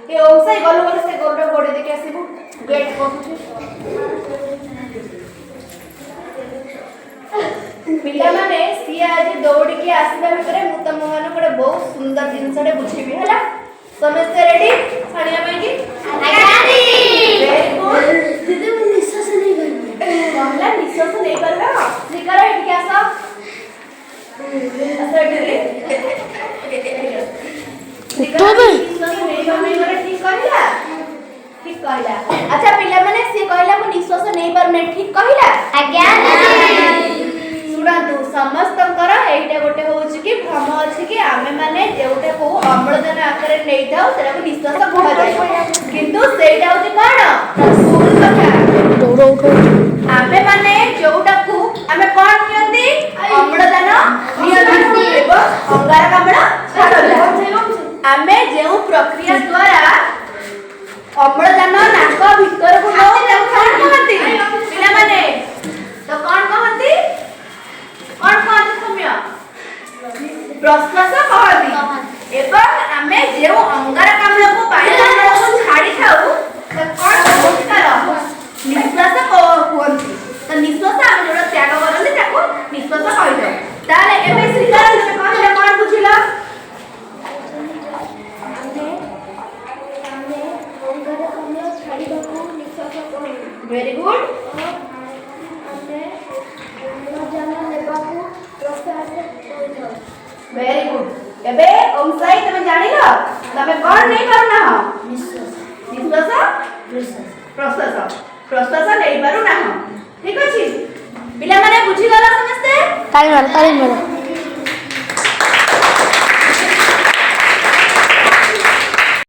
ଏ ଓମସାଇ, ଗଲୁ ଗଲୁ, ସେ ଗୋରୁଟା ଗୋଡେଇ ଦେଇକି ଆସିବୁ। ଗେଟ୍ ବସୁଛି। ପିଲାମାନେ, ସିଏ ଆଜି ଦୌଡ଼ିକି ଆସିବା ଭିତରେ ମୁଁ ତମ ମାନଙ୍କୁ ଗୋଟେ ବହୁତ ସୁନ୍ଦର ଜିନିଷଟେ ବୁଝେଇବି। ହେଲା? ସମସ୍ତେ ରେଡି ଶୁଣିବା ପାଇଁ କି? Very good. ଦିଦି, ମୁଁ ନିଶ୍ୱାସ ନେଇପାରିବି। କଣ ହେଲା? ନିଶ୍ୱାସ ନେଇପାରିବ? ଶ୍ରୀକର, ଏଠିକି ଆସ, ଆସ ଏଠିକି। ଶ୍ରୀକର, ନିଶ୍ୱାସ ନେଇପାରୁନି ମାନେ ଠିକ କହିଲା? ଠିକ କହିଲା। ଆଚ୍ଛା ପିଲାମାନେ, ସିଏ କହିଲା ମୁଁ ନିଶ୍ୱାସ ନେଇପାରୁନି, ଠିକ କହିଲା? ଆଜ୍ଞା। ଶୁଣନ୍ତୁ, ସମସ୍ତଙ୍କର ଏଇଟା ଗୋଟେ ହଉଛି କି ଭ୍ରମ ଅଛି କି ଆମେ ମାନେ ଯୋଉଟାକୁ ଅମ୍ଳଜାନ ଆକାରରେ ନେଇଥାଉ, ସେଟାକୁ ନିଶ୍ୱାସ କୁହାଯାଏ। କିନ୍ତୁ ସେଇଟା ହଉଛି କଣ? ଭୁଲ କଥା। ଆମେ ମାନେ ଯୋଉଟାକୁ ଆମେ କଣ ନିଅନ୍ତି? ଅମ୍ଳଜାନ ନିଅନ୍ତି ଏବଂ ଅଙ୍ଗାରକାମ୍ଳ ଛାଡ଼ନ୍ତି। ଆମେ ଯେଉଁ ପ୍ରକ୍ରିୟା ଦ୍ୱାରା ଅମ୍ଳଜାନ ନାକ ଭିତରକୁ ନଉ, ତାକୁ କଣ କହନ୍ତି ପିଲାମାନେ? ତ କଣ କହନ୍ତି? କଣ କହନ୍ତି ସୌମ୍ୟ? ପ୍ରଶ୍ୱାସ କହନ୍ତି। ଏବଂ ଆମେ ଯେଉଁ ଅଙ୍ଗାରକାମ୍ଳକୁ ବାୟୁମଣ୍ଡଳକୁ ଛାଡ଼ିଥାଉ, ତାକୁ କଣ କହନ୍ତି? ତାର ନିଶ୍ୱାସ କୁହନ୍ତି। ତ ନିଶ୍ୱାସ ଆମେ ଯୋଉଟା ତ୍ୟାଗ କରନ୍ତି, ତାକୁ ନିଶ୍ୱାସ କହିଥାଉ। ତାହେଲେ ଏବେ ଶ୍ରୀକର, ତମେ କହିଲେ କଣ ବୁଝିଲ? ଆମେ ଅଙ୍ଗାରକାମ୍ଳ ଛାଡ଼ିବାକୁ ନିଶ୍ୱାସ କହୁ। Very good. ଓ ଆମେ ଅମ୍ଳଜାନ ନେବାକୁ ପ୍ରଶ୍ୱାସ କହିଥାଉ। Very good. ଏବେ ଓମ୍ ସାଇ, ତମେ ଜାଣିଲ ତମେ କଣ ନେଇପାରୁନାହ? ନିଶ୍ୱାସ। ନିଶ୍ୱାସ। ପ୍ରଶ୍ୱାସ। ପ୍ରଶ୍ୱାସ, ପ୍ରଶ୍ୱାସ ନେଇପାରୁନାହ। ଠିକ ଅଛି ପିଲାମାନେ, ବୁଝିଗଲ ସମସ୍ତେ? ତାଳି ମାର, ତାଳି ମାର।